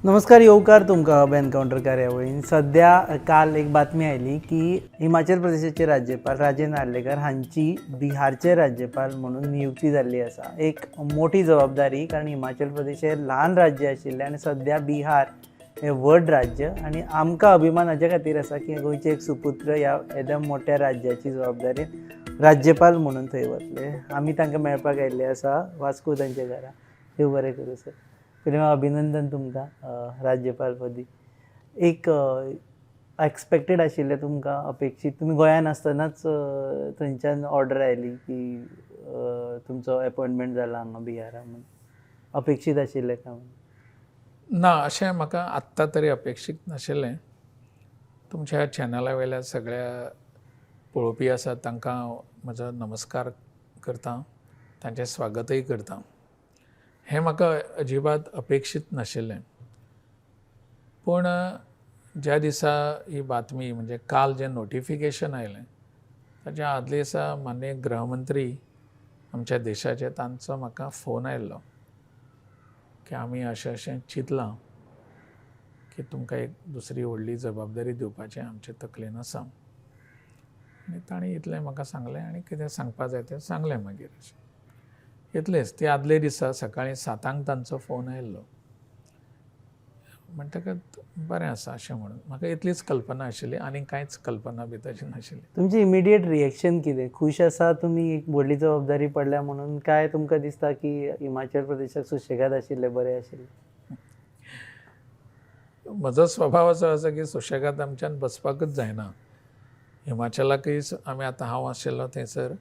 नमस्कार, येवकार तुमकां हब एनकावंटर कार्यावळीन. सध्या काल एक बातमी आयली की हिमाचल प्रदेशाचे राज्यपाल राजेंद्र आर्लेकर हांची बिहारचे राज्यपाल म्हणून नियुक्ती जाल्ली आसा. एक मोठी जबाबदारी, कारण हिमाचल प्रदेश हे ल्हान राज्य आशिल्लें आनी सध्या बिहार हें व्हड राज्य आनी आमकां अभिमान हाजे खातीर आसा की गोंयचे एक सुपुत्र ह्या येद्या मोठ्या राज्याची जबाबदारी राज्यपाल म्हणून थंय वतले. आमी तांकां मेळपाक आयिल्ले आसा वास्को तांच्या घरा. देव बरें करूं सर. पयलीं अभिनंदन तुमकां राज्यपाल पदी. एक एक्सपेक्टेड आशिल्लें तुमकां, अपेक्षीत? तुमी गोंयान आसतनाच थंयच्यान ऑर्डर आयली की तुमचो एपॉयंटमेंट जाला हांगा बिहारा म्हणून. अपेक्षीत आशिल्लें काय म्हणून? ना, अशें म्हाका आत्तां तरी अपेक्षीत नाशिल्लें. तुमच्या चॅनला वयल्या सगळ्या पळोवपी आसात, तांकां हांव म्हजो नमस्कार करता, तांचें स्वागतय करता. हें म्हाका अजिबात अपेक्षीत नाशिल्लें, पूण ज्या दिसा ही बातमी, म्हणजे काल जें नोटिफिकेशन आयलें, ताच्या आदल्या दिसा माननीय गृहमंत्री आमच्या देशाचे, तांचो म्हाका फोन आयल्लो की आमी अशें अशें चिंतलां की तुमकां एक दुसरी व्हडली जबाबदारी दिवपाचें आमचे तकलेन आसा. आनी तांणी इतलें म्हाका सांगलें आनी कितें सांगपा जाय तें सांगलें मागीर. अशें इतलेंच. ते आदले दिसा सकाळीं 7 जांक तांचो फोन आयल्लो. म्हणटकच बरें आसा अशें म्हणून म्हाका इतलीच कल्पना आशिल्ली, आनी कांयच कल्पना बी ताची नाशिल्ली. तुमचें इमिडिएट रिएक्शन कितें? खूश आसा तुमी एक व्हडली जबाबदारी पडल्या म्हणून, काय तुमकां दिसता की हिमाचल प्रदेशाक सुशेगाद आशिल्ले बरें आशिल्लें? म्हजो स्वभाव असो आसा की सुशेगाद आमच्यान बसपाकूच जायना. हिमाचलाकय आमी आतां हांव आशिल्लो थंयसर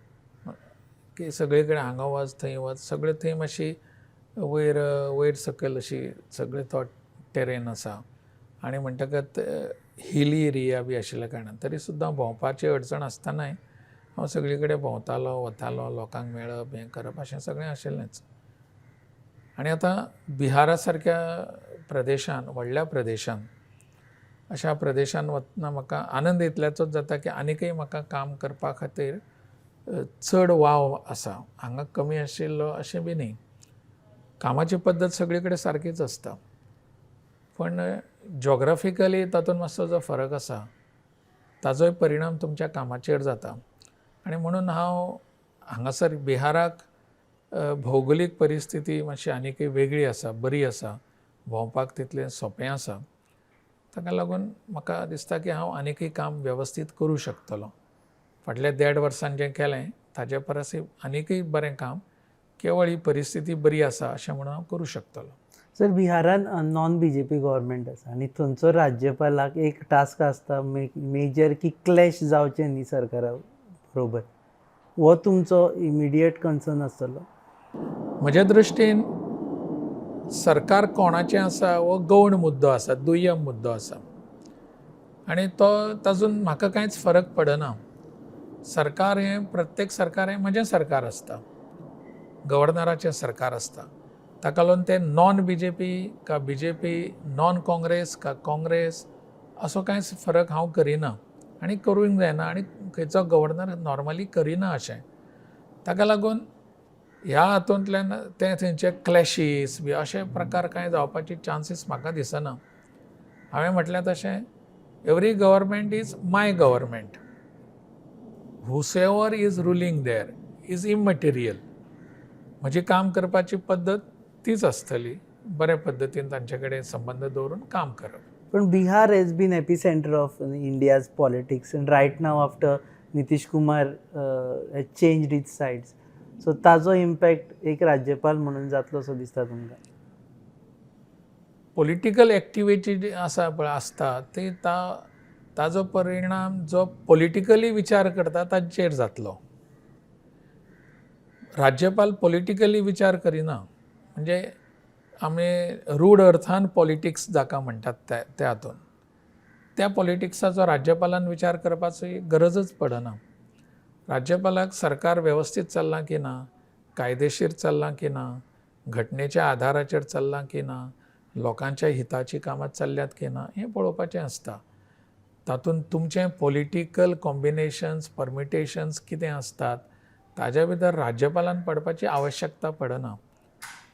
की सगळे कडेन हांगा वच, थंय वच, सगळें थंय मातशी वयर वयर सकयल अशी सगळें तो टेरेन आसा आनी म्हणटकच हिली एरिया बी आशिल्ल्या कारणान तरी सुद्दां भोंवपाची अडचण आसतनाय हांव सगळे कडेन भोंवतालो, वतालो, लोकांक मेळप, हें करप, अशें सगळें आशिल्लेंच. आनी आतां बिहारा सारक्या प्रदेशान, व्हडल्या प्रदेशान, अशा प्रदेशान वतना म्हाका आनंद इतल्याचोच जाता की आनीकय म्हाका काम करपा खातीर चड वाव आसा. हांगा कमी आशिल्लो अशें बी न्ही. कामाची पद्दत सगळे कडेन सारकीच आसता, पण जॉग्राफिकली तातूंत मातसो जो फरक आसा ताजोय परिणाम तुमच्या कामाचेर जाता. आनी म्हणून हांव हांगासर बिहाराक भौगोलीक परिस्थिती मातशी आनीकय वेगळी आसा, बरी आसा, भोंवपाक तितलें सोंपें आसा. ताका लागून म्हाका दिसता की हांव आनीकय काम वेवस्थीत करूं शकतलो. फाटल्या देड वर्सान जें केलें ताजे परसय आनीकय बरें काम केवळ ही परिस्थिती बरी आसा अशें म्हणून हांव करूं शकतलो. सर, बिहारान नॉन बीजेपी गव्हर्मेंट आसा आनी थंयचो राज्यपालाक एक टास्क आसता मेजर की क्लॅश जावचें न्ही सरकारा बरोबर. हो तुमचो इमिडिएट कन्सर्न आसतलो? म्हज्या दृश्टीन सरकार कोणाचें आसा हो गौण मुद्दो आसा, दुय्यम मुद्दो आसा आनी तो तातूंत म्हाका कांयच फरक पडना. सरकार हें, प्रत्येक सरकार हें म्हजें सरकार आसता, गव्हर्नराचें सरकार आसता. ताका लागून तें नॉन बीजेपी का बीजेपी, नॉन काँग्रेस का काँग्रेस, असो कांयच फरक हांव करिना आनी करूंक जायना आनी खंयचो गव्हर्नर नॉर्मली करिना अशें. ताका लागून ह्या हातूंतल्यान ते थंयचे क्लॅशीस बी अशे प्रकार कांय जावपाचे चान्सीस म्हाका दिसना. हांवें म्हटलें तशें, every government is my government. Whosoever is ruling there is immaterial. म्हजी काम करपाची पद्दत तीच आसतली, बऱ्या पद्दतीन तांचे कडेन संबंद दवरून काम करप. पण Bihar has been epicenter of India's politics and right now after Nitish Kumar has changed his sides, so ताजो इम्पॅक्ट एक राज्यपाल म्हणून जातलो असो दिसता तुमकां? पॉलिटिकल एक्टिविटी जी आसा पळय, आसता ती, ताजो परिणाम जो पॉलिटिकली विचार करता ताचेर जातलो. राज्यपाल पॉलिटिकली विचार करिना, म्हणजे आमी रूढ अर्थान पॉलिटिक्स जाका म्हणटात त्या त्या हातून त्या पॉलिटिक्साचो राज्यपालान विचार करपाची गरजच पडना. राज्यपालाक सरकार वेवस्थीत चल्लां की ना, कायदेशीर चल्लां की ना, घटनेच्या आधाराचेर चल्लां की ना, लोकांच्या हिताची कामां चल्ल्यात की ना, हें पळोवपाचें आसता. तातूंत तुमचें पॉलिटिकल कॉम्बिनेशन्स, परमिटेशन्स कितें आसतात, ताज्या भितर राज्यपालान पडपाची आवश्यकता पडना.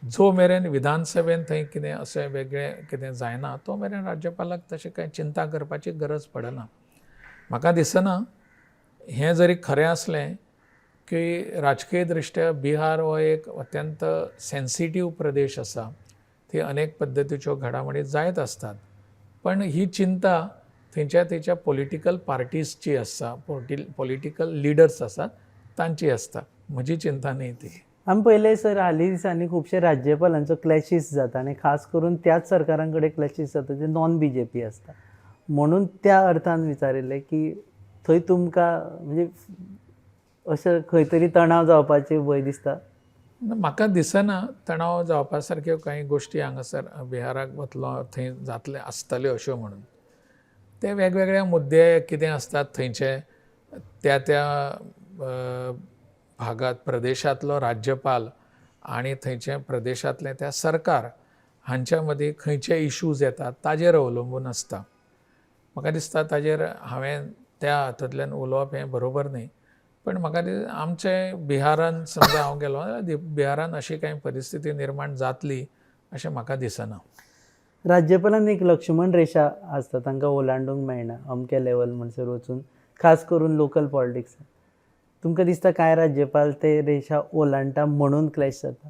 जो मेरेन विधानसभेन थंय कितें अशें वेगळें कितें जायना तो मेरेन राज्यपालाक तशें कांय चिंता करपाची गरज पडना. म्हाका दिसना हें जरी खरें आसलें की राजकीय दृश्ट्या बिहार हो एक अत्यंत सेन्सिटीव प्रदेश आसा, थंय अनेक पद्दतीच्यो घडामोडी जायत आसतात, पण ही चिंता थंयच्या थंयच्या पॉलिटिकल पार्टीजची आसता, पॉलिटिकल लिडर्स आसात तांची आसता, म्हजी चिंता न्ही ती. आमी पळयलें सर, हालीं दिसांनी खुबशे राज्यपालांचो क्लॅशीस जाता आनी खास करून त्याच सरकारां कडेन क्लॅशीस जाता जे नॉन बीजेपी आसता. म्हणून त्या अर्थान विचारिल्लें की थंय तुमकां म्हणजे अशें खंय तरी तणाव जावपाची भंय दिसता? म्हाका दिसना तणाव जावपा सारक्यो कांय गोश्टी हांगासर बिहाराक वतलो थंय जातले आसतल्यो अश्यो म्हणून. ते वेगवेगळे मुद्दे कितें आसतात थंयचे त्या त्या भागात प्रदेशांतलो राज्यपाल आनी थंयचे प्रदेशांतलें त्या सरकार हांच्या मदीं खंयचे इशूज येतात ताजेर अवलंबून आसता. म्हाका दिसता ताजेर हांवें त्या हातूंतल्यान उलोवप हें बरोबर न्ही, पण म्हाका दिसता आमचे बिहारान समजा हांव गेलो जाल्यार बिहारान अशी कांय परिस्थिती निर्माण जातली अशें म्हाका दिसना. राज्यपालान एक लक्ष्मण रेशा आसता, तांकां ओलांडूंक मेळना अमके लेवल म्हणसर वचून, खास करून लोकल पॉलिटिक्सान. तुमकां दिसता कांय राज्यपाल ते रेशा ओलांडटा म्हणून क्लॅश जाता?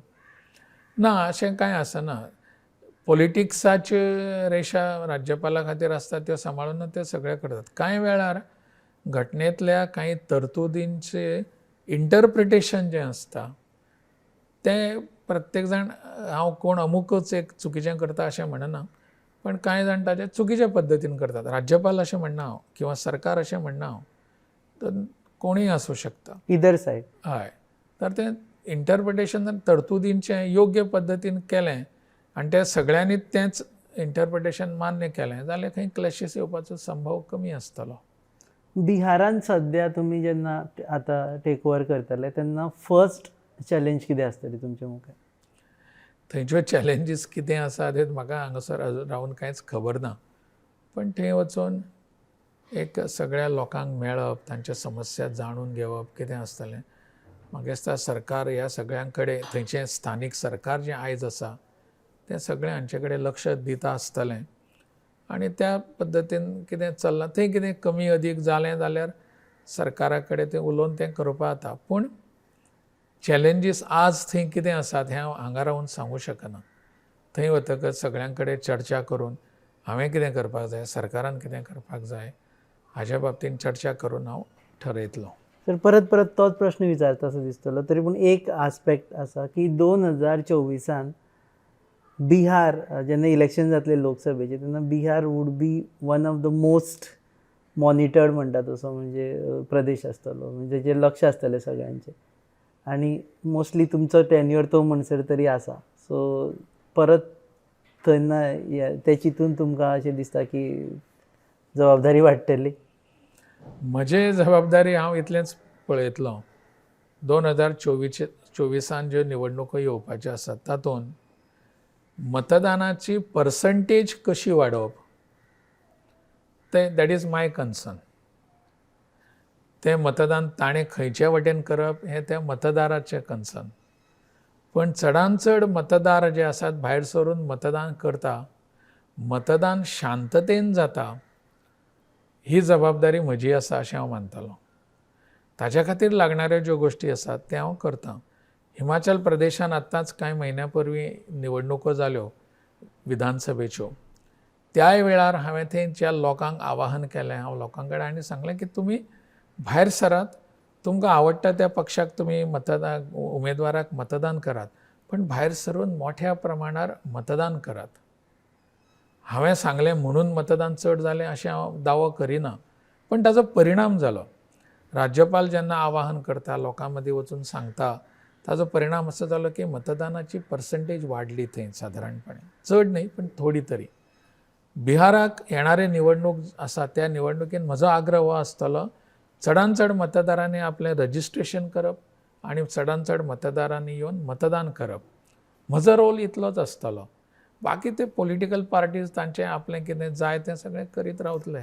ना, अशें कांय आसना. पॉलिटिक्साच्यो रेशा राज्यपाला खातीर आसता त्यो सांबाळून ते सगळे करतात. कांय वेळार घटनेंतल्या कांय तरतुदींचें इंटरप्रिटेशन जें आसता तें प्रत्येक जाण, हांव कोण अमुकच एक चुकीचें करता अशें म्हणना, पण कांय जाण ताजें चुकीच्या पद्दतीन करतात. राज्यपाल अशें म्हणना हांव किंवा सरकार अशें म्हणना हांव, तर कोणूय आसूं शकता. इदर सायड. हय, तर तें इंटरप्रिटेशन तरतुदींचें योग्य पद्दतीन केलें आनी ते सगळ्यांनी तेंच इंटरप्रिटेशन मान्य केलें जाल्यार खंय क्लॅशीस येवपाचो संभव कमी आसतलो. बिहारान सद्या तुमी जेन्ना आतां टेक ओवर करतले तेन्ना फर्स्ट चॅलेंज कितें आसतली तुमच्या मुखार? थंयच्यो चॅलेंजीस कितें आसा तें म्हाका हांगासर अजून रावन कांयच खबर ना, पण थंय वचून एक सगळ्या लोकांक मेळप, तांच्यो समस्या जाणून घेवप कितें आसतलें. म्हाका दिसता सरकार ह्या सगळ्यां कडेन, थंयचें स्थानीक सरकार जें आयज आसा तें सगळें हांचे कडेन लक्ष दिता आसतलें आनी त्या पद्दतीन कितें चल्लां थंय कितें कमी अदीक जालें जाल्यार सरकारा कडेन तें उलोवन तें करपा जाता. पूण चॅलेंजीस आज थंय कितें आसात हें हांव हांगा रावन सांगूं शकना. थंय वतकच सगळ्यां कडेन चर्चा करून हांवें कितें करपाक जाय, सरकारान कितें करपाक जाय हाज्या बाबतीन चर्चा करून हांव ठरयतलो. तर परत परत तोच प्रश्न विचारता असो दिसतलो, तरी पूण एक आस्पेक्ट आसा की 2024 बिहार जेन्ना इलेक्शन जातलें लोकसभेचें तेन्ना Bihar would be one of the most monitored म्हणटा तसो म्हणजे प्रदेश आसतलो, म्हणजे तेजेर लक्ष आसतलें सगळ्यांचें आनी मोस्टली तुमचो टेन्युअर तो म्हणसर तरी आसा. सो परत तेन्ना ते चिंतून तुमकां अशें दिसता की जबाबदारी वाडटली? म्हजे जबाबदारी हांव इतलेंच पळयतलो, 2024 ज्यो निवडणुको येवपाच्यो आसात तातूंत मतदानाची पर्संटेज कशी वाडोवप तें, that is my concern. तें मतदान ताणें खंयचे वटेन करप हें त्या मतदाराचें कन्सर्न, पण चडान चड मतदार जे आसात भायर सरून मतदान करता, मतदान शांततेन जाता ही जबाबदारी म्हजी आसा अशें हांव मानतालो. ताज्या खातीर लागणाऱ्यो ज्यो गोश्टी आसात तें हांव करतां. हिमाचल प्रदेशान आत्तांच कांय म्हयन्या पयलीं निवडणुको जाल्यो विधानसभेच्यो, त्याय वेळार हांवें थंयच्या लोकांक आवाहन केलें, हांव लोकां कडेन आनी सांगलें की तुमी भायर सरात, तुमकां आवडटा त्या पक्षाक तुमी मतदान उमेदवाराक मतदान करात, पण भायर सरून मोठ्या प्रमाणार मतदान करात. हांवें सांगलें म्हणून मतदान चड जालें अशें हांव दावो करिना, पण ताजो परिणाम जालो. राज्यपाल जेन्ना आवाहन करता, लोकां मदीं वचून सांगता, ताजो परिणाम असो जालो की मतदानाची पर्संटेज वाडली थंय सादारणपणे, चड न्ही पण थोडी तरी. बिहाराक येणारे निवडणूक आसा त्या निवडणुकेन म्हजो आग्रह हो आसतलो, चडान चड मतदारांनी आपलें रजिस्ट्रेशन करप आनी चडान चड मतदारांनी येवन मतदान करप. म्हजो रोल इतलोच आसतलो. बाकी ते पॉलिटिकल पार्टीज तांचें आपलें कितें जाय तें सगळें करीत रावतले.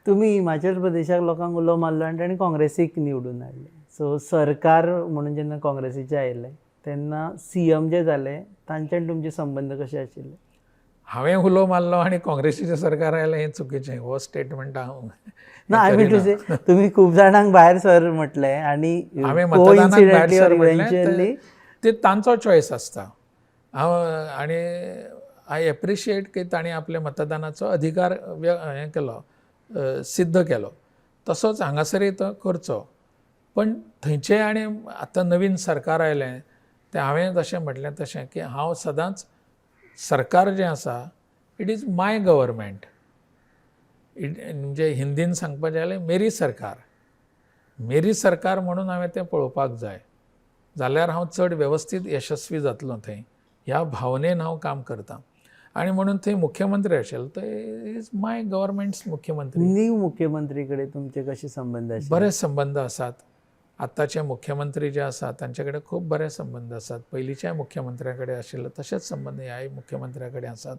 तुमी हिमाचल प्रदेशाक लोकांक उलो मारलो आनी तांणी काँग्रेसीक निवडून हाडलें. सो सरकार म्हणून जेन्ना काँग्रेसीचें आयलें तेन्ना सीएम जे जाले तांचे आनी तुमचे संबंद कशे आशिल्ले? हांवें उलो मारलो आनी काँग्रेसीचें सरकार आयलें हें चुकीचें. हो स्टेटमेंट हांव ना, I mean to से तुमी खूब जाणांक भायर सर म्हटलें आनी हांवें मतदानाक भायर कोइन्सिडेंटली सर ऑर म्हटलें, इव्हेंच्युअली ते तांचो चॉयस आसता. हांव आनी I appreciate की तांणी आपल्या मतदानाचो अधिकार हें केलो, सिद्ध केलो. तसोच हांगासरय तो करचो. पण थंयचें आनी आतां नवीन सरकार आयलें तें हांवें जशें म्हटलें तशें की हांव सदांच सरकार जें आसा it is my government. It म्हणजे हिंदीन सांगपाचें जाल्यार मेरी सरकार. मेरी सरकार म्हणून हांवें तें पळोवपाक जाय, जाल्यार हांव चड वेवस्थीत यशस्वी जातलो थंय. ह्या भावनेन हांव काम करतां. आनी म्हणून थंय मुख्यमंत्री आशिल्लो तो is my गव्हर्मेंट्स मुख्यमंत्री. न्यू मुख्यमंत्री कडेन तुमचे कशे संबंद आशिल्ले? बरे संबंद आसात. आतांचे मुख्यमंत्री जे आसात तांचे कडेन खूब बरे संबंद आसात. पयलींच्याय मुख्यमंत्र्या कडेन आशिल्ले तशेंच संबंद ह्याय मुख्यमंत्र्या कडेन आसात.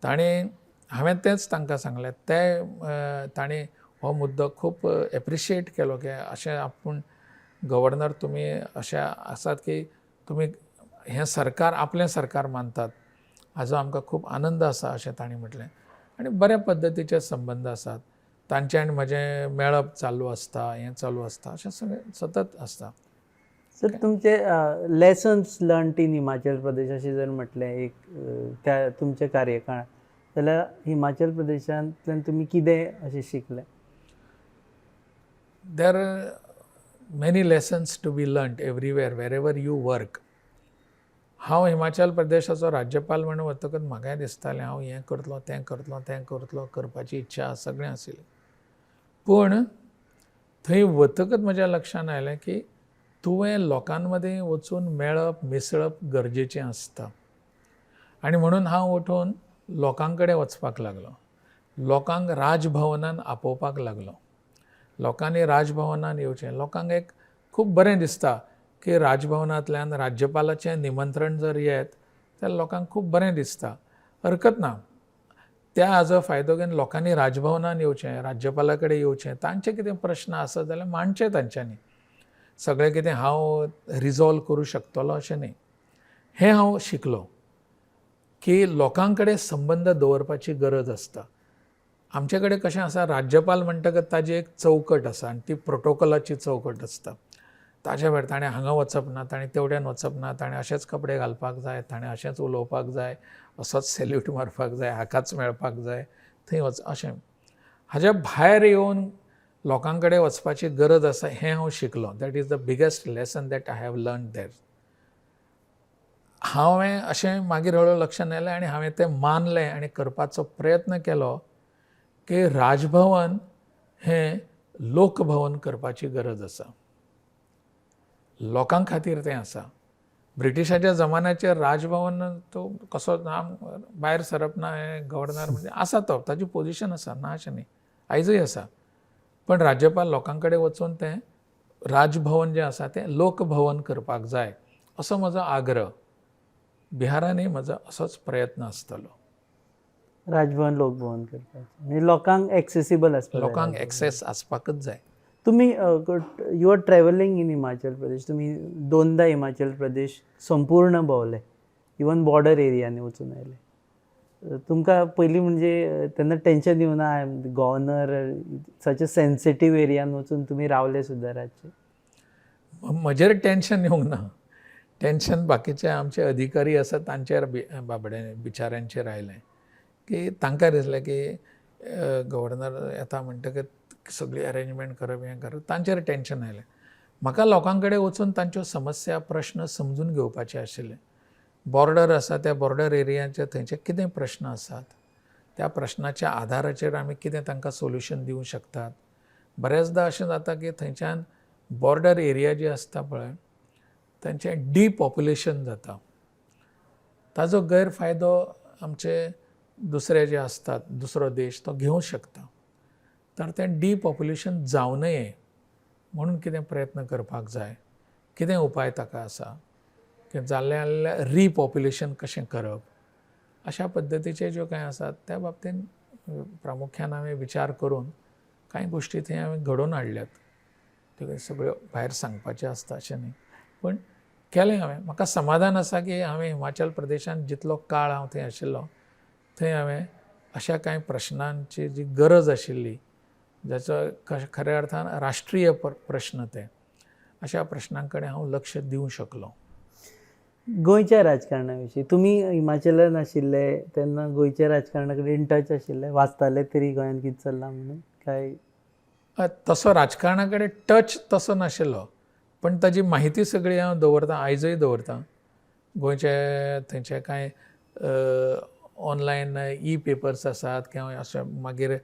ताणें हांवें तेंच तांकां सांगलें, ते ताणें हो मुद्दो खूब एप्रिशिएट केलो की अशें आपूण गव्हर्नर तुमी अशे आसात की तुमी हें सरकार आपलें सरकार मानतात, हाजो आमकां खूब आनंद आसा अशें तांणी म्हटलें. आनी बऱ्या पद्दतीचे संबंद आसात तांचे आनी म्हजें मेळप चालू आसता, हें चालू आसता, अशें सगळें सतत आसता. सर, तुमचे lessons learn in Himachal Pradesh अशें जर म्हटलें एक त्या तुमच्या कार्यकाळांत, जाल्यार हिमाचल प्रदेशांतल्यान तुमी कितें अशें शिकले? There are many lessons to be learnt everywhere, wherever you work. हांव हिमाचल प्रदेशाचो राज्यपाल म्हणून वतकच म्हाकाय दिसतालें हांव हें करतलो, तें करतलो, तें करतलो, करपाची इच्छा सगळें आशिल्ली. पूण थंय वतकच म्हज्या लक्षांत आयलें की तुवें लोकां मदीं वचून मेळप मिसळप गरजेचें आसता. आनी म्हणून हांव उठून लोकां कडेन वचपाक लागलो, लोकांक राजभवनान आपोवपाक लागलो. लोकांनी राजभवनान येवचें. लोकांक एक खूब बरें दिसता की राजभवनांतल्यान राज्यपालाचें निमंत्रण जर येत जाल्यार लोकांक खूब बरें दिसता. हरकत ना, त्या हाजो फायदो घेवन लोकांनी राजभवनान येवचें, राज्यपाला कडेन येवचें, तांचे कितें प्रश्न आसत जाल्यार मांडचे तांच्यांनी. सगळें कितें हांव रिजॉल्व करूं शकतलो अशें न्ही. हें हांव शिकलो की लोकां कडेन संबंद दवरपाची गरज आसता. आमचे कडेन कशें आसा, राज्यपाल म्हणटकच ताजी एक चौकट आसा आनी ती प्रोटोकॉलाची चौकट आसता. ताज्या भायर ताणें हांगा वचप ना, ताणें तेवड्यान वचप ना, ताणें अशेच कपडे घालपाक जाय, ताणें अशेंच उलोवपाक जाय, असोच सॅल्यूट मारपाक जाय, हाकाच मेळपाक जाय, थंय वच, अशें. हाज्या भायर येवन लोकां कडेन वचपाची गरज आसा हें हांव शिकलो. That is the biggest lesson that I have learn there. हांवें अशें मागीर हळू लक्षांत आयलें आनी हांवें तें मानलें आनी करपाचो प्रयत्न केलो की राजभवन हें लोकभवन करपाची गरज आसा. लोकां खातीर तें आसा. ब्रिटिशाच्या जमान्याचेर राजभवन तो कसो नाम भायर सरप ना, हें गव्हर्नर म्हणजे आसा तो, ताजी पोजिशन आसा, ना अशें न्ही, आयजूय आसा. पण राज्यपाल लोकां कडेन वचून तें राजभवन जें आसा तें लोकभवन करपाक जाय असो म्हजो आग्रह. बिहारानूय म्हजो असोच प्रयत्न आसतलो. राजभवन लोकभवन करपाचें म्हणजे लोकांक एक्सेसिबल आसपाक जाय. लोकांक एक्सेस आसपाकच जाय. तुमी you are travelling in Himachal Pradesh, तुमी दोनदा हिमाचल प्रदेश संपूर्ण भोंवले, इवन बॉर्डर एरियांनी वचून आयले. तुमकां पयलीं म्हणजे तेन्ना टेंशन येवना, I am governor, such a sensitive एरियान वचून तुमी रावले सुद्दां रातचे? म्हजेर टेंशन येवंक ना. टेंशन बाकीचे आमचे अधिकारी आसा तांचेर, बाबडे बिचाऱ्यांचेर आयलें की तांकां दिसलें की गव्हर्नर येता म्हणटकच सगळी अरेंजमेंट करप, हें करप, तांचेर टेंशन आयलें. म्हाका लोकां कडेन वचून तांच्यो समस्या प्रश्न समजून घेवपाचे आशिल्ले. बॉर्डर आसा त्या बॉर्डर एरियाचे थंयचे कितें प्रश्न आसात त्या प्रश्नाच्या आधाराचेर आमी कितें तांकां सोल्युशन दिवं शकतात. बऱ्याचदा अशें जाता की थंयच्यान बॉर्डर एरिया जी आसता पळय तांचें डिपॉप्युलेशन जाता. ताजो गैरफायदो आमचे दुसरे जे आसतात दुसरो देश तो घेवं शकता. तर तें डिपॉप्युलेशन जावं नये म्हणून कितें प्रयत्न करपाक जाय, कितें उपाय ताका आसा, की जाल्लें जाल्यार रिपॉप्युलेशन कशें करप, अशा पद्दतीचे ज्यो कांय आसात त्या बाबतीन प्रामुख्यान आमी विचार करून कांय गोश्टी थंय हांवें घडोवन हाडल्यात, त्यो सगळ्यो भायर सांगपाच्यो आसता अशें न्ही, पूण केलें हांवें. म्हाका समाधान आसा की हांवें हिमाचल प्रदेशांत जितलो काळ हांव थंय आशिल्लो थंय हांवें अशा कांय प्रश्नांची जी गरज आशिल्ली, जाचो खऱ्या अर्थान राष्ट्रीय प्रश्न ते, अशा प्रश्नां कडेन हांव लक्ष दिवंक शकलो. गोंयच्या राजकारणा विशीं तुमी हिमाचलान आशिल्ले तेन्ना गोंयच्या राजकारणा कडेन टच आशिल्ले, वाचताले तरी गोंयांत कितें चल्लां म्हणून काय? तसो राजकारणा कडेन टच तसो नाशिल्लो, पण ताजी म्हायती सगळी हांव दवरतां, आयजय दवरतां. गोंयचे थंयचे कांय ऑनलायन ई पेपर्स आसात किंवा अशें मागीर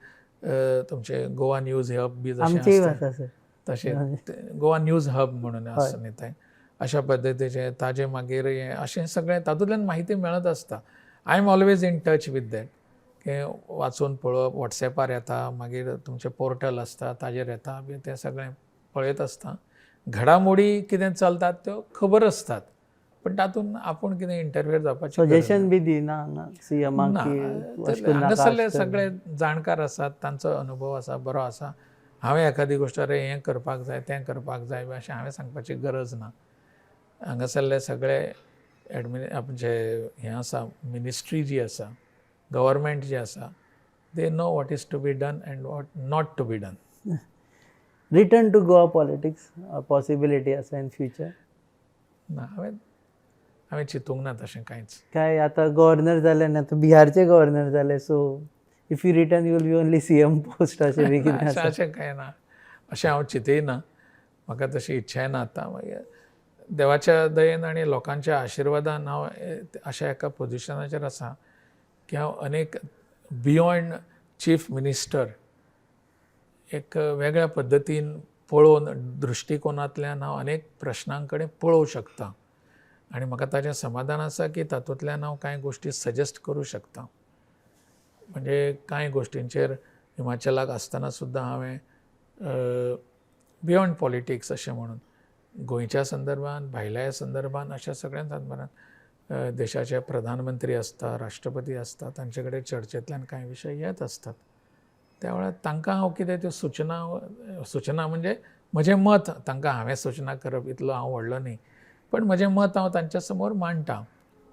तुमचे गोवा न्यूज हब बी जशें तशें गोवा न्यूज हब म्हणून आसा न्ही तें, अशा पद्दतीचे ताजे मागीर हें अशें सगळें तातूंतल्यान म्हायती मेळत आसता. I am always in touch with that, की वाचून पळोवप, वॉट्सॅपार येता, मागीर तुमचें पोर्टल आसता ताजेर येता बी, तें सगळें पळयत आसता. घडामोडी कितें चलतात त्यो खबर आसतात, पण तातूंत आपूण कितें इंटरफियर जावपाचें सजेशन बी दिना सीएमाक? हांगासरले सगळे जाणकार आसात, तांचो अनुभव आसा, बरो आसा. हांवें एखादी गोश्ट अरे हें करपाक जाय तें करपाक जाय बी अशें हांवें सांगपाची गरज ना. हांगासरले सगळे आमचे हें आसा, मिनिस्ट्री जी आसा, गव्हर्मेंट जी आसा, they know what is to be done and what not to be done. Return to Goa politics possibility आसा इन फ्युचर? ना, हांवें चिंतूंक ना तशें कांयच. काय आतां गव्हर्नर जाले ना, आतां बिहारचे गव्हर्नर जाले, so if you return you will be only CM post अशें बी कितें आसा? अशें कांय ना, अशें हांव चिंतय ना, म्हाका तशी इच्छाय ना. आतां मागीर देवाच्या दयेन आनी लोकांच्या आशिर्वादान हांव अशा एका पोजिशनाचेर आसा की हांव अनेक बियोंड चीफ मिनिस्टर एक वेगळ्या पद्दतीन पळोवन दृश्टिकोनांतल्यान हांव अनेक प्रश्नां कडेन पळोवंक शकता आनी म्हाका ताचें समाधान आसा की तातूंतल्यान हांव कांय गोश्टी सजेस्ट करूं शकता. म्हणजे कांय गोश्टींचेर हिमाचलाक आसतना सुद्दां हांवें बियोंड पॉलिटिक्स अशें म्हणून गोंयच्या संदर्भान, भायल्या संदर्भान, अशा सगळ्या संदर्भान देशाचे प्रधानमंत्री आसता, राष्ट्रपती आसता, तांचे कडेन चर्चेंतल्यान कांय विशय येत आसतात. त्या वेळार तांकां हांव कितें त्यो सुचना म्हणजे म्हजें मत तांकां हांवें सुचना करप इतलो हांव व्हडलो न्ही, पण म्हजें मत हांव तांच्या समोर मांडटा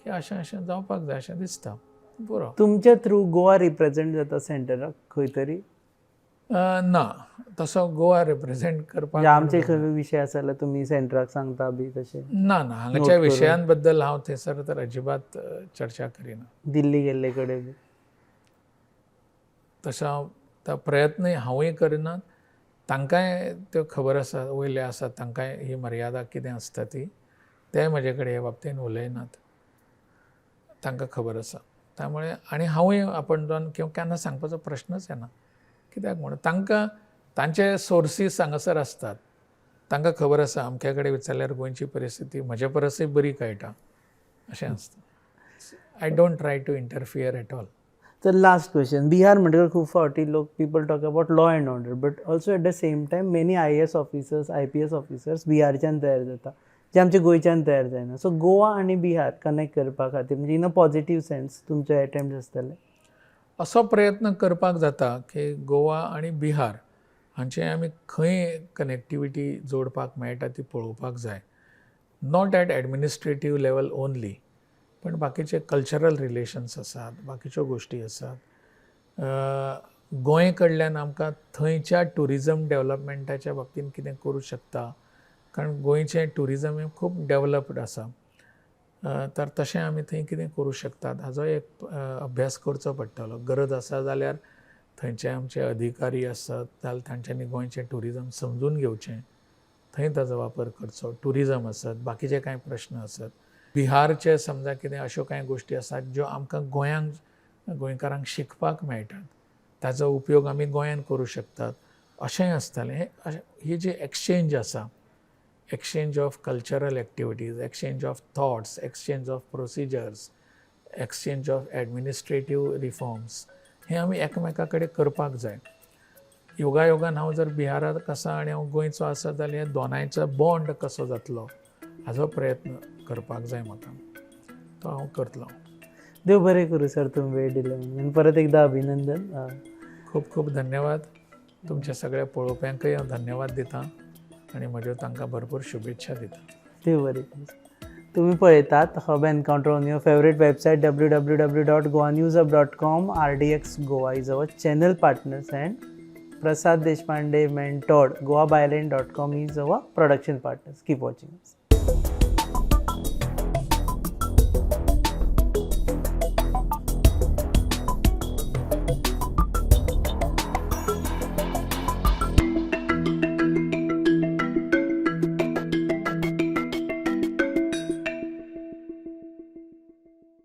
की अशें अशें जावपाक जाय अशें दिसता. पुरो. तुमच्या थ्रू गोवा रिप्रेझेंट जाता सेंटराक खंय तरी? ना, तसो गोवा रिप्रेझेंट करपाक आमचे खंय विशय आसा जाल्यार तुमी सेंटराक सांगता बी तशें? ना ना, हांगाच्या विशयांबद्दल हांव थंयसर तर अजिबात चर्चा करिना. दिल्ली गेल्ले कडेन बी तसो हांव तो प्रयत्नय हांवूय करिना. तांकांय त्यो खबर आसा, वयले आसा, तांकांय ही मर्यादा कितें आसता ती, ते म्हजे कडेन हे बाबतीन उलयनात, तांकां खबर आसा. त्यामुळे आनी हांवूय आपण जावन किंवा केन्ना सांगपाचो प्रश्नच येना, कित्याक म्हणून तांकां तांचे सोर्सीस हांगासर आसतात, तांकां खबर आसा अमक्या कडेन विचारल्यार गोंयची परिस्थिती म्हजे परसय बरी कळटा अशें आसता. I don't try to interfere at all. तर लास्ट क्वेश्चन, बिहार म्हणटकर खूब फावटी लोक people talk about law and order, but also at the same time many IAS officers, IPS officers बिहारच्यान तयार जाता, जे आमच्या गोंयच्यान तयार जायना. सो गोवा आनी बिहार कनेक्ट करपा खातीर म्हणजे इन अ पॉझिटीव सेन्स तुमचे एटेम्प्ट आसतले? असो प्रयत्न करपाक जाता की गोवा आनी बिहार हांचे आमी खंय कनेक्टिविटी जोडपाक मेळटा ती पळोवपाक जाय. Not at administrative level only, पण बाकीचे कल्चरल रिलेशन्स आसात, बाकीच्यो गोश्टी आसात. गोंय कडल्यान आमकां थंयच्या ट्युरिजम डेवलपमेंटाच्या बाबतींत कितें करूं शकता, कारण गोंयचें ट्युरिजम हें खूब डेवलप्ड आसा, तर तशें आमी थंय कितें करूं शकतात हाजो एक अभ्यास करचो पडटलो. गरज आसा जाल्यार थंयचे आमचे अधिकारी आसात जाल्यार तांच्यांनी गोंयचें ट्युरिजम समजून घेवचें, थंय ताजो वापर करचो. ट्युरिजम आसत, बाकीचे कांय प्रश्न आसत, बिहारचे समजा कितें अश्यो कांय गोश्टी आसात ज्यो आमकां गोंयांक गोंयकारांक शिकपाक मेळटात, ताजो उपयोग आमी गोंयांत करूं शकतात अशेंय आसतालें. ही जी एक्सचेंज आसा, exchange of cultural activities, exchange of thoughts, exchange of procedures, exchange of administrative reforms, हें आमी एकामेका कडेन करपाक जाय. योगायोगान हांव जर बिहाराक आसा आनी हांव गोंयचो आसा जाल्यार दोनांयचो बॉन्ड कसो जातलो हाजो प्रयत्न करपाक जाय म्हाका, तो हांव करतलो. देव बरें करूं सर, तुमी वेळ दिलो म्हणून परत एकदा अभिनंदन. खूब खूब धन्यवाद. तुमच्या सगळ्या पळोवप्यांकय हांव धन्यवाद दितां आनी म्हज्यो तांकां भरपूर शुभेच्छा दितां. ते बरें. तुम्ही पळयतात Hub Encounter on your favourite website www.goanewshub.com. RDX Goa is our channel partners and Prasad Deshpande mentored goabyline.com is our production partners. Keep watching.